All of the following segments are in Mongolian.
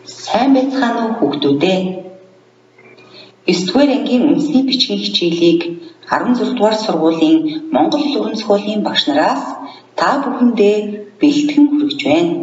Сайн байцгаана уу хүүхдүүд ээ. 9-р ангийн үндэсний бичгийн хичээлийг 16 дугаар сургуулийн Монгол хэл уран зохиолын багш нараас та бүхэндээ бэлтгэн хүргэж байна.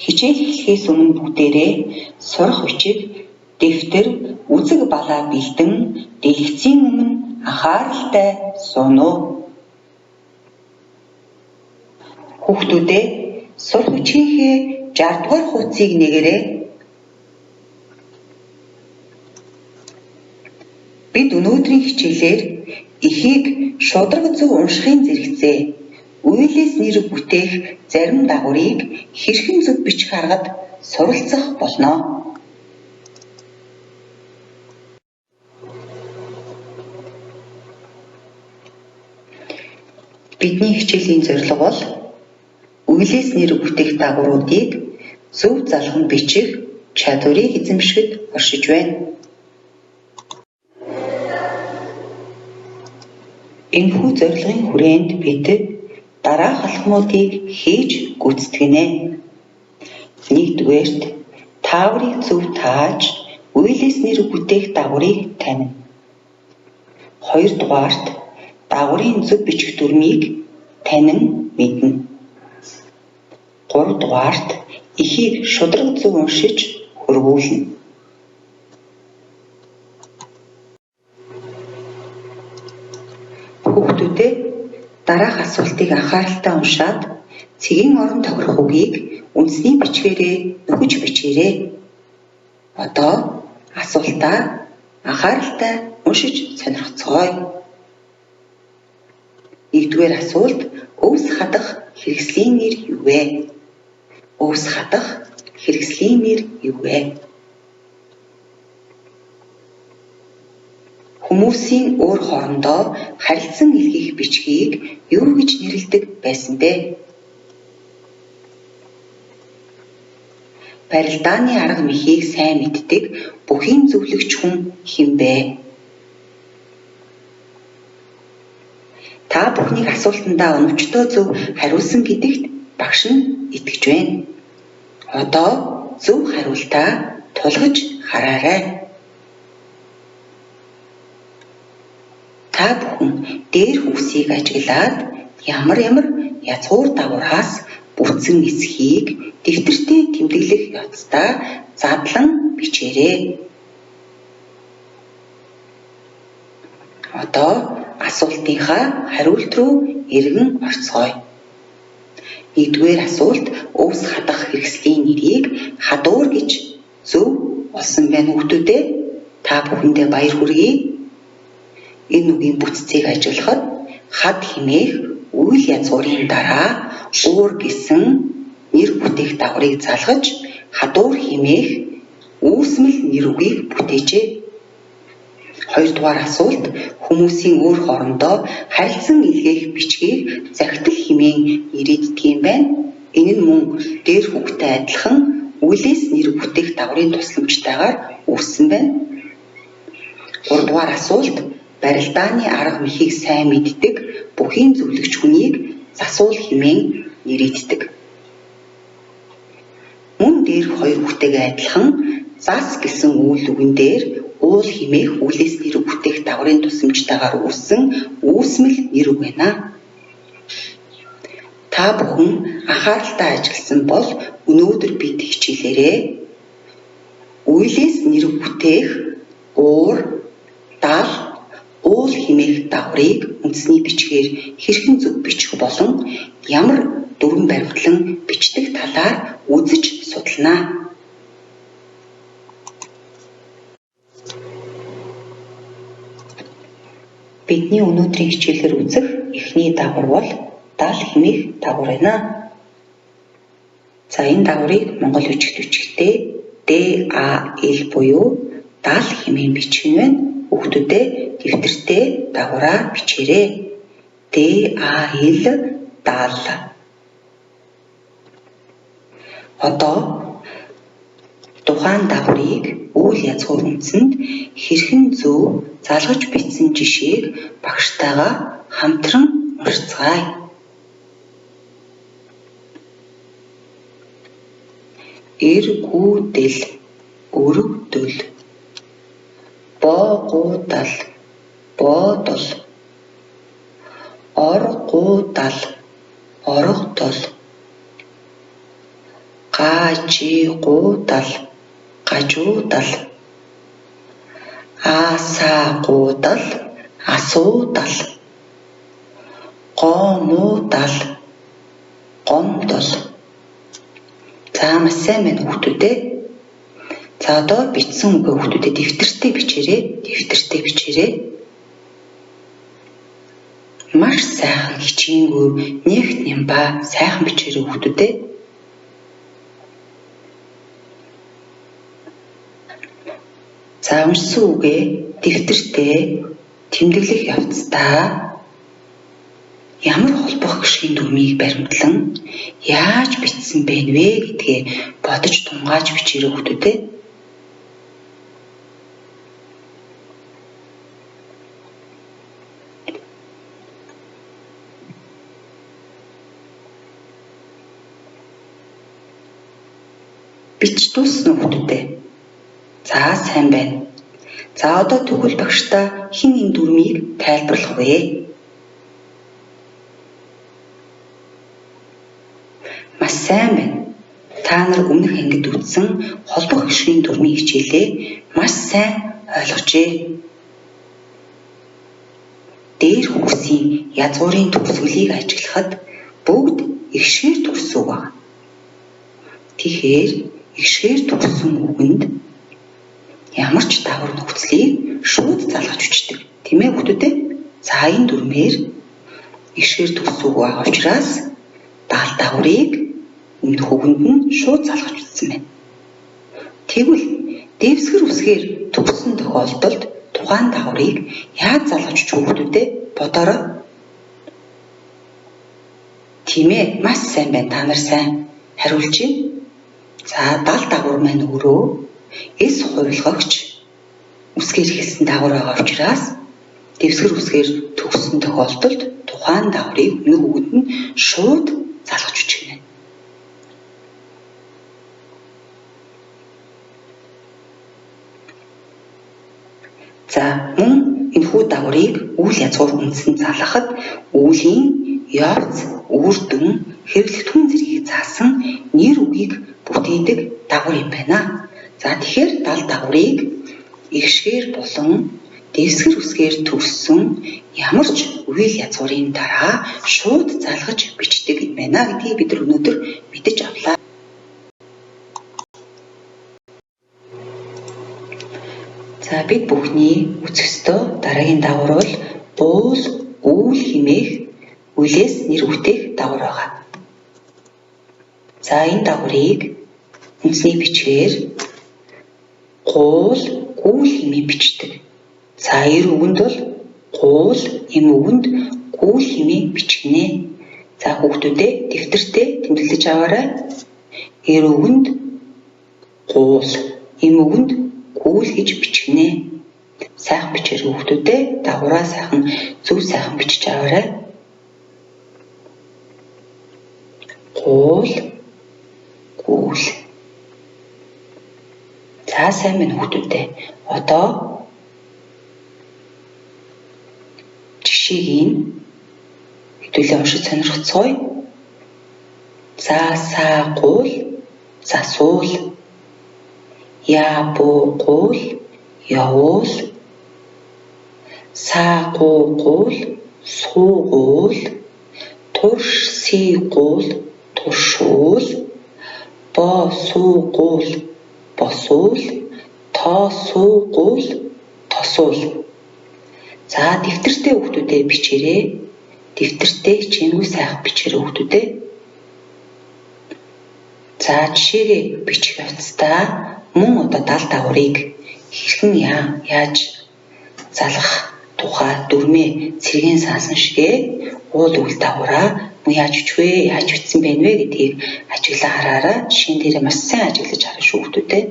Хичээл эхлэхээс өмнө бүгдээрээ сурах бичиг, дэвтэр, үзэг балаа бэлдэн дэлгэцийн өмнө анхааралтай сууна уу. Хүүхдүүд ээ, сурах бичгийнхээ 60 дугаар хуудсыг нэгээрэй. Бид өнөөдрийн хичээлээр эхийг шударга зөв уншихын зэрэгцээ уйлээс нэр бүтээх зарим дагаврыг хэрхэн зөв бичих аргад суралцах болно. Бидний хичээлийн зорилго бол уйлээс нэр бүтээх дагавруудыг зөв залган бичих чадварыг эзэмшихэд оршиж байна. Энэхүү зорилгын хүрээнд бид дараах алхмуудыг хийж гүйцэтгэнэ. Нэгдүгээрт, тааврыг зөв тааж, уйлээс нэр бүтээх дагаврыг танина. Хоёрдугаарт, дагаврын зөв бичих дүрмийг танин мэднэ. Гуравдугаарт, эхийг шударга зөв уншиж хөрвүүлнэ. Хүүхдүүд ээ, дараах асуултыг анхааралтай уншаад цэгийн орон тохирох үгийг үндэсний бичгээрээ нөхөж бичээрэй. Одоо асуултаа анхааралтай уншиж сонирхоцгоё. Нэгдүгээр асуулт: өвс хадах хэрэгслийн нэр юу вэ? Өвс хадах хэрэгслийн нэр юу вэ? Хүмүүсийн өөр хоорондоо харилцан илгээх бичгийг юу гэж нэрлэдэг байсан бэ? Барилдааны арга мэхийг сайн мэддэг бүхийн зөвлөгч хүн хэн бэ? Та бүхнийг асуултандаа оновчтой зөв хариулсан гэдэгт багш нь итгэж байна. Одоо зөв хариултаа тулгаж хараарай. Та бүхэн дээрх үгсийг ажиглаад ямар ямар язгуур дагавраас бүтсэн эсхийг дэвтэртээ тэмдэглэх явцдаа задлан бичээрэй. Одоо асуултынхаа хариулт руу эргэн орцгоё. Нэгдүгээр асуулт: өвс хадах хэрэгслийн нэрийг хадуур гэж зөв олсон байна хүүхдүүд ээ. Та бүхэндээ баяр хүргэе. Энэ үгийн бүтцийг ажиглахад хад хэмээх үйл язгуурын дараа уур гэсэн нэр бүтээх дагаврыг залгаж хадуур хэмээх үүсмэл нэр үгийг бүтээжээ. Хоёрдугаар асуулт: хүмүүсийн өөр хоорондоо харилцан илгээх бичгийг захидал хэмээн нэрийддэг юм байна. Энэ нь мөн дээрх үгтэй адилхан үйлээс нэр бүтээх дагаврын тусламжтайгаар үүссэн байна. Гуравдугаар асуулт: барилдааны арга мэхийг сайн мэддэг бүхийн зөвлөгч хүнийг засуул хэмээн нэрийддэг. Мөн дээрх хоёр үгтэйгээ адилхан зас гэсэн үйл үгэн дээр уул хэмээх үйлээс нэр бүтээх дагаврын тусламжтайгаар үүссэн үүсмэл нэр үг байна. Та бүхэн анхааралтай ажилласан бол өнөөдөр бид хичээлээрээ үйлээс нэр бүтээх уур, дал, уул хэмээх дагаврыг үндэсний бичгээр хэрхэн зөв бичих болон ямар дүрэм баримтлан бичдэг талаар үзэж судалнаа. Бидний өнөөдрийн хичээлээр үзэх эхний дагавар бол дал хэмээх дагавар байна. За, энэ дагаврыг монгол бичигт бичихдээ D A L буюу дал хэмээн бичих нь байна. Хүүхдүүд ээ, дэвтэртээ дагавраа бичээрэй. D A L дал. Одоо тухайн дагаврыг үйл язгуур үндсэнд хэрхэн зөв залгаж бичсэн жишээг багштайгаа хамтран уншицгаая. Эргүүдэл, өргөдөл. Боогуудал, боодол. Оргуудал, орогдол. Гажигуудал, гажуудал. Асаагуудал, асуудал. Гомуудал, гомдол. За маш сайн байна хүүхдүүдээ. За одоо бичсэн үгээ хүүхдүүдээ дэвтэртээ бичээрэй. Дэвтэртээ бичээрэй. Маш сайхан хичээнгүй нэгт нямба сайхан бичээрэй хүүхдүүдээ. За уншсан үгээ дэвтэртээ тэмдэглэх явцдаа ямар холбох гишгийн дүрмийг баримтлан яаж бичсэн бэ гэдгээ бодож тунгааж бичээрэй хүүхдүүдээ. Бич дууссан хүүхдүүдээ. За сайн байна. За одоо тэгвэл багшдаа хэн энэ дүрмийг тайлбарлах вэ? Маш сайн байна. Та нар өмнөх ангид үзсэн холбох гишгийн дүрмийн хичээлээ маш сайн ойлгожээ. Дээр үгсийн язгуурын төгсгөлийг ажиглахад бүгд эгшгээр төгссөн үг байна. Тэгэхээр эгшгээр төгссөн үгэнд ямар ч дагавар нөхцөлийг шууд залгаж өчдөг. Тийм ээ хүүхдүүдээ? За энэ дүрмээр эгшгээр төгссөн үг байгаа учраас даал дагаврыг өмнөх үгэнд нь шууд залгаж үтсэн байна. Тэгвэл дэвсгэр үсгээр төгссөн тохиолдолд тухайн дагаврыг яаж залгаж өчөх хүүхдүүдээ бодоорой. Тийм ээ, маш сайн байна. Та нар сайн хариулж байна. За дал дагавар маань өөрөө эс хувилгагч үсгээр хэлсэн дагавар байгаа учраас дэвсгэр үсгээр төгссөн тохиолдолд тухайн дагаврыг өмнөх үгэнд нь шууд залгаж өчөх нь. За мөн энэхүү дагаврыг үйл язгуур үндсэн залгахад үлийн явц, үр дүн, хэрэглэгдэхүүн зэргийг заасан нэр үгийг бүтээдэг дагавар юм байна. За тэгэхээр дал дагаврыг эгшгээр болон дэвсгэр үсгээр төгссөн ямар ч үйл язгуурын дараа шууд залгаж бичдэг юм байна гэдгийг бид нар өнөөдөр мэдэж авлаа. За бид бүхний үзэх ёстой дараагийн дагавар бол уул, үүл хэмээх үлээс нэр бүтээх дагавар байгаа. За энэ дагаврыг үндсний бичгээр гуул, гүүл хэмээн бичдэг. За эр үгэнд бол гуул, эм үгэнд гүүл хэмээн бичгэнэ. За хүүхдүүдээ дэвтэртээ тэмдэглэж аваарай. Эр үгэнд гуул, эм үгэнд гүүл гэж бичгэнэ. Сайхан бичээрэй хүүхдүүдээ, дагавраа сайхан зөв сайхан бичиж аваарай. Гуул, гүүл. За сайн байна хүүхдүүдээ. Одоо жишээг нь хэдүүлээ уншиж сонирхцгооё. За саа гуул, засуул. Я буу гуул, явуул. Саа гуу гуул, суугуул. Турш си гуул, туршуул. Бо суу гуул, босуул. Тоо суу гуул, тосуул. За дэвтэртээ хүүхдүүдээ бичээрэй. Дэвтэртээ хичээнгүй сайхан бичээрэй хүүхдүүдээ. За жишээгээ бичих явцдаа мөн одоо дал дагаврыг хэрхэн яаж залгах тухай дүрмээ цэргийн саасан шигээ уул үйл дагавраа мөн яаж бичих вэ, яаж бичсэн байх вэ гэдгийг ажиглан хараарай. Жишээн дээрээ маш сайн ажиглаж харна шүү хүүхдүүдээ.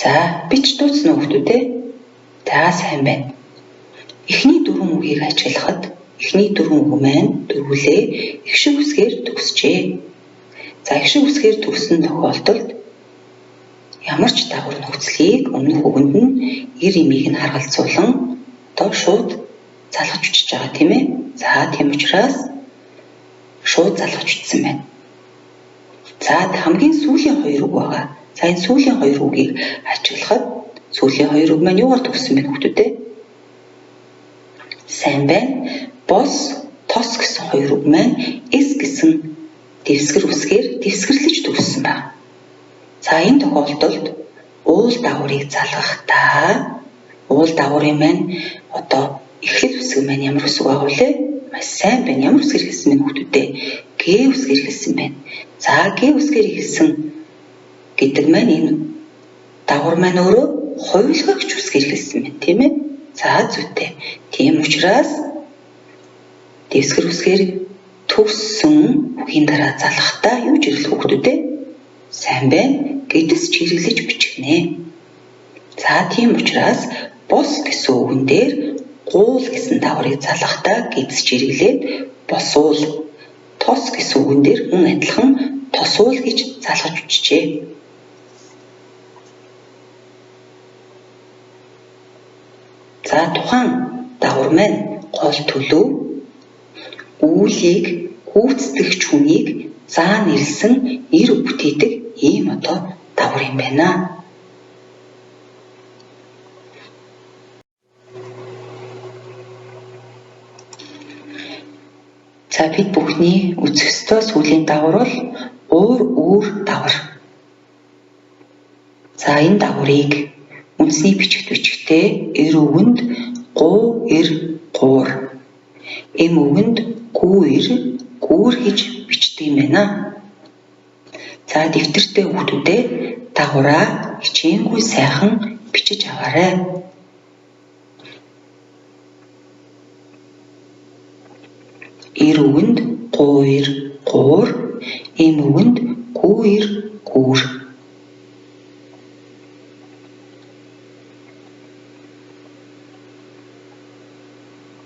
За, бич дууцсан уу хүүхдүүдээ? За, сайн байна. Эхний дөрвөн үгийг ажиглахад эхний дөрвөн үг маань дөрвөлээ их шиг үсгээр төгсжээ. За, их шиг үсгээр төгссөн тохиолдолд ямар ч дагавар нөхцөлийг өмнөх үгэнд нь эр имийг нь харгалзуулан одоо шууд залгаж бичиж байгаа, тийм ээ. За, тийм учраас шууд залгаж бичсэн байна. За, хамгийн сүүлийн хоёр үг байгаа. За, энэ сүүлийн хоёр үгийг ажиглахад сүүлийн хоёр үг маань юугаар төгссөн бэ хүүхдүүдээ? Сайн байна. Бос, тос гэсэн хоёр үг маань эс гэсэн дэвсгэр үсгээр дэвсгэрлэж төгссөн байна. За, энэ тохиолдолд уул дагаврыг залгахдаа уул дагаврын маань одоо эхлэл үсэг маань ямар үсэг байгаа вэ? Маш сайн байна. Ямар үсгээр хэлсэн бэ хүүхдүүдээ? Г үсгээр хэлсэн байна. За, Г үсгээр хэлсэн гэдэг маань энэ дагавар маань өөрөө хувилгагч үсгээр хэлсэн байна, тийм ээ? За, зүйтэй. Тийм учраас дэвсгэр үсгээр төгссөн үгийн дараа залгахдаа юу чиглэх хүүхдүүдээ? Сайн байна. Гэдэс чиглэж бичгэнэ. За, тийм учраас бос гэсэн үгэн дээр гуул гэсэн дагаврыг залгахдаа гэдэс чиглээд босуул, тос гэсэн үгэн дээр мөн адилхан тосуул гэж залгаж бичжээ. За, тухайн дагавар маань гол төлөв үүлийг гүйцэтгэгч хүнийг заа нэрлсэн нэр бүтээдэг ийм одоо дагавар юм байна. За, бид бүхний үзэх ёстой сүүлийн дагавар бол уур үүр дагавар. За, энэ дагаврыг үндэсний бичигт бичгтээ эр үгэнд гу эр гуур, эм үгэнд гүү эр гүүр гэж бичдэг юм байна. За, дэвтэртэй хүүхдүүдээ дагавраа хичээнгүй сайхан бичиж аваарай. Эр үгэнд гу эр гуур, эм үгэнд гүү эр гүүр.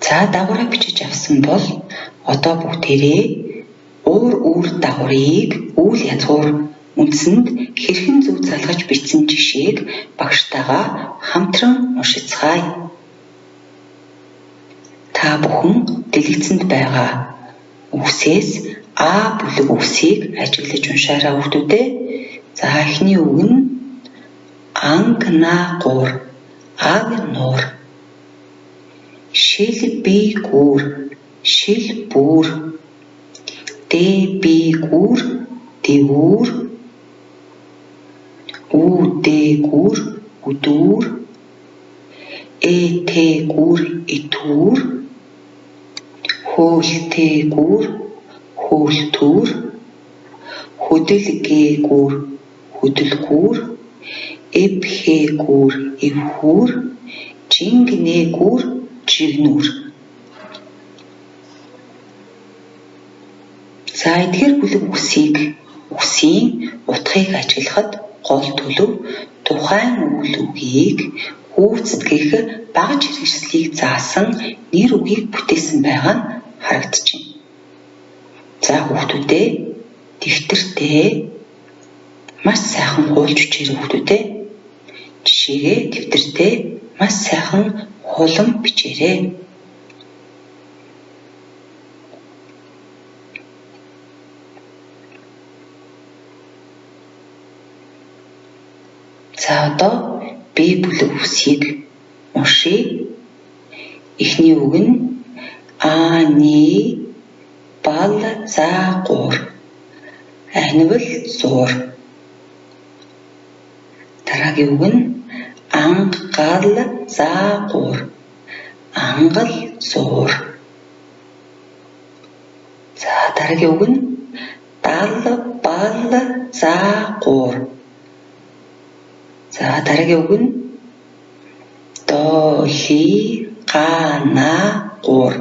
За, дагавраа бичиж авсан бол одоо бүгдээрээ уур үүр дагаврыг үйл язгуур үндсэнд хэрхэн зөв залгаж бичсэн жишээг багштайгаа хамтран уншицгаая. Та бүхэн дэлгэцэнд байгаа үгсээс А бүлэг үгсийг ажиглаж уншаарай хүүхдүүдээ. За, эхний үг нь ангнагуур, аг нуур, шил би гүүр, шил бүр, Д би гүүр, дэвүүр, Ү Д гүүр, үдүүр, Э Т гүүр, итүүр, Хөөл Т гүүр, хөөлтүүр, Хөдөл Г гүүр, хөдөлгүүр, Эв Х гүүр, эвхүүр, Жингнэ гүүр, жигнүүр. За, эдгээр бүлэг үгсийг үгсийн утгыг ажиглахад гол төлөв тухайн үйл үгийг гүйцэтгэх багаж хэрэгслийг заасан нэр үгийг бүтээсэн байгаа нь харагдаж байна. За, хүүхдүүдээ дэвтэртээ маш сайхан хуулж бичээрэй хүүхдүүдээ. Жишээгээ дэвтэртээ маш сайхан хуулан бичээрэй. За, одоо Б бүлэг үгсийг уншъя. Эхний үг нь А ни бал за гуур, анивал зуур. Дараагийн үг нь анг гал за гуур, ангал зуур. За, дараагийн үг нь дал бал за гуур. За, дараагийн үг нь до ли га на гуур,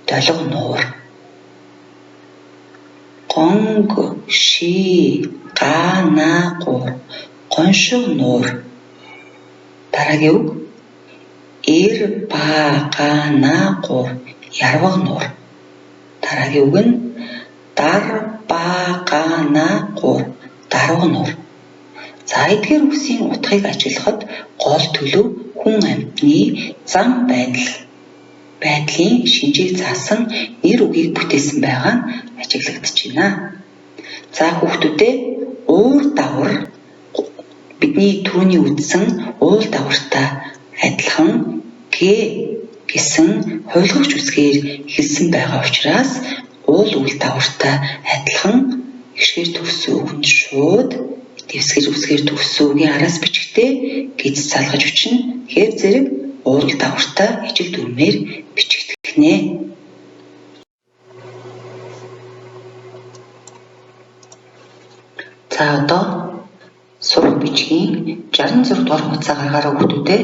долго нуур. Гонг ши га на гуур, гоншиг нуур. Дараагийн үг эр ба га на 3 ярваг нуур. Дараагийн үг нь дар ба га на 3 дарваг нуур. За эдгээр үгсийн утгыг ажиглахад гол төлөв хүн амьтны зам байдлын шинжийг заасан нэр үгийг бүтээсэн байгаа нь ажиглагдаж байна. За хүүхдүүдээ уур давар бидний түрүүний үзсэн уул давартай адилхан г гэсэн хувилгагч үсгээр хэлсэн байгаа учраас уул үйл давартай адилхан эгшгээр төгссөн үг нь шууд дэвсгэр үсгээр төгссөн үгийн араас бичгтээ гэц залгаж бичнэ. Тэгэхээр зэрэг уул давартай ижил дүрмээр бичигдэх нэ. За одоо сурах бичгийн 66 дугаар хуудасаа гаргаарай хүүхдүүдээ.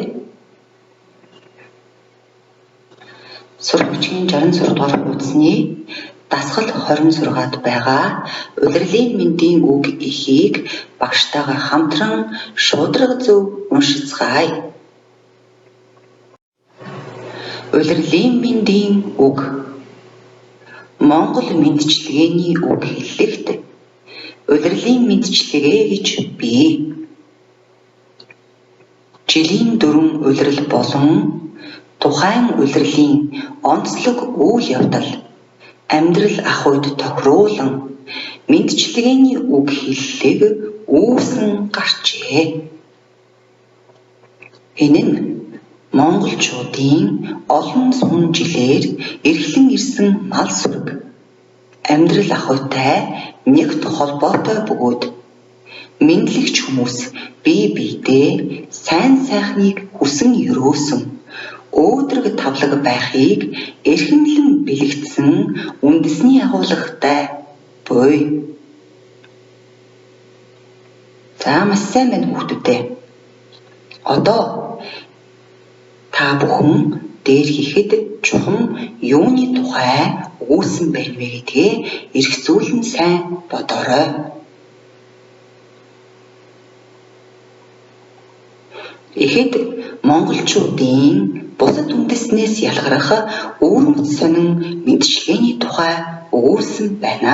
Сурах бичгийн 66 дугаар хуудасны дасгал 26-д байгаа улирлын мэндийн үг эхийг багштайгаа хамтран шударга зөв уншицгаая. Улирлын мэндийн үг. Монгол мэндчилгээний үг хэллэгт улирлын мэндчилгээ гэж бий. Жилийн дөрвөн улирал болон тухайн улирлын онцлог үйл явдал амьдрал ах уйд тохируулан мэндчилгээний үг хэллэг үүсэн гарчээ. Энэ нь монголчуудын олон сум жилээр эрхлэн ирсэн мал сүрэг амьдрал ах уйтай нэгт холбоотой бөгөөд мэдлэгч хүмүүс бие биедээ сайн сайхныг хүсэн ерөөсөн өөдрөг тавлаг байхыг эрхэмлэн бэлэгдсэн үндэсний агуулгатай буй. За маш сайн байна хүүхдүүдээ. Одоо та бүхэн дээр хийхэд чухам юуны тухай өгүүлсэн байна вэ гэдгээ эргцүүлэн сайн бодоорой. Ихэд монголчуудын бусад үндэснээс ялгарах өвөрмөц сонин мэндчилгээний тухай өгүүлсэн байна.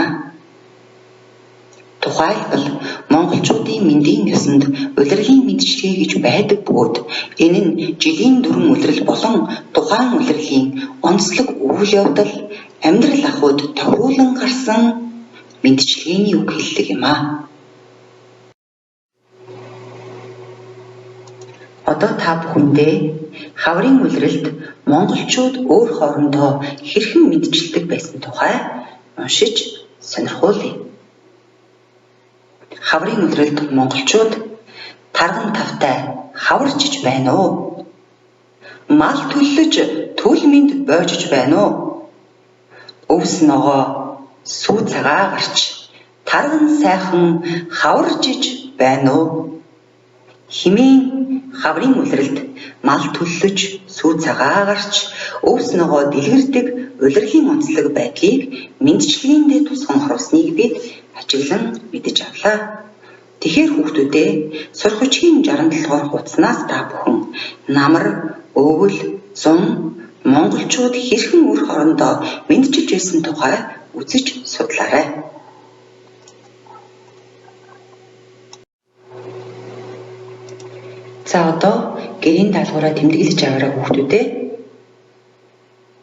Тухайлбал монголчуудын мэндийн ёсонд улирлын мэндчилгээ гэж байдаг бөгөөд энэ нь жилийн дөрвөн улирал болон тухайн улирлын онцлог үйл явдал амьдрал ах уйд тохируулан гарсан мэндчилгээний үг хэллэг юм аа. Одоо та бүхэндээ хаврын улиралд монголчууд өөр хоорондоо хэрхэн мэндчилдэг байсан тухай уншиж сонирхуулъя. Хаврын улиралд монголчууд тарган тавтай хаварчиж байна уу? Мал төллөж төл мэнд бойжиж байна уу? Өвс ногоо сүү цагаа гарч тарган сайхан хаваржиж байна уу? Химийн хаврын улиралд мал төллөж сүү цагаа гарч өвс ногоо дэлгэрдэг улирлын онцлог байдлыг мэндчилгээндээ тусган оруулсныг бид ажиглан мэдэж авлаа. Тэгэхээр хүүхдүүдээ сурах бичгийн 67 дугаар хуудаснаас та бүхэн намар, өвөл, зун монголчууд хэрхэн үр хоорондоо мэндчилж байсан тухай үзэж судлаарай. За одоо гэрийн даалгавраа тэмдэглэж аваарай хүүхдүүдээ.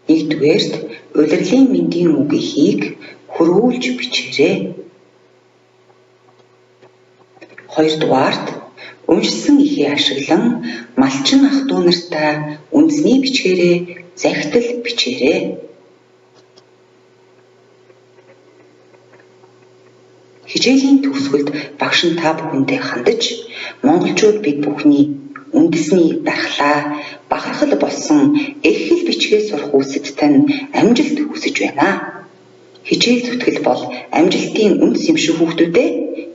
Нэгдүгээрт улирлын мэндийн үг эхийг хөрвүүлж бичээрэй. Хоёрдугаарт уншсан эхээ ашиглан малчин ах дүү нартай үндэсний бичгээрээ захидал бичээрэй. Хичээлийн төгсгөлд багш нь та бүхэндээ хандаж монголчууд бид бүхний үндэсний дархлаа бахархал болсон эх хэл бичгээ сурах үйлсэд тань амжилт хүсэж байна. Хичээл зүтгэл бол амжилтын үндэс юм шиг хүүхдүүдээ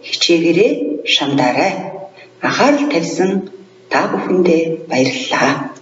хичээгээрээ шамдаарай. Анхаарал тавьсан та бүхэндээ баярлалаа.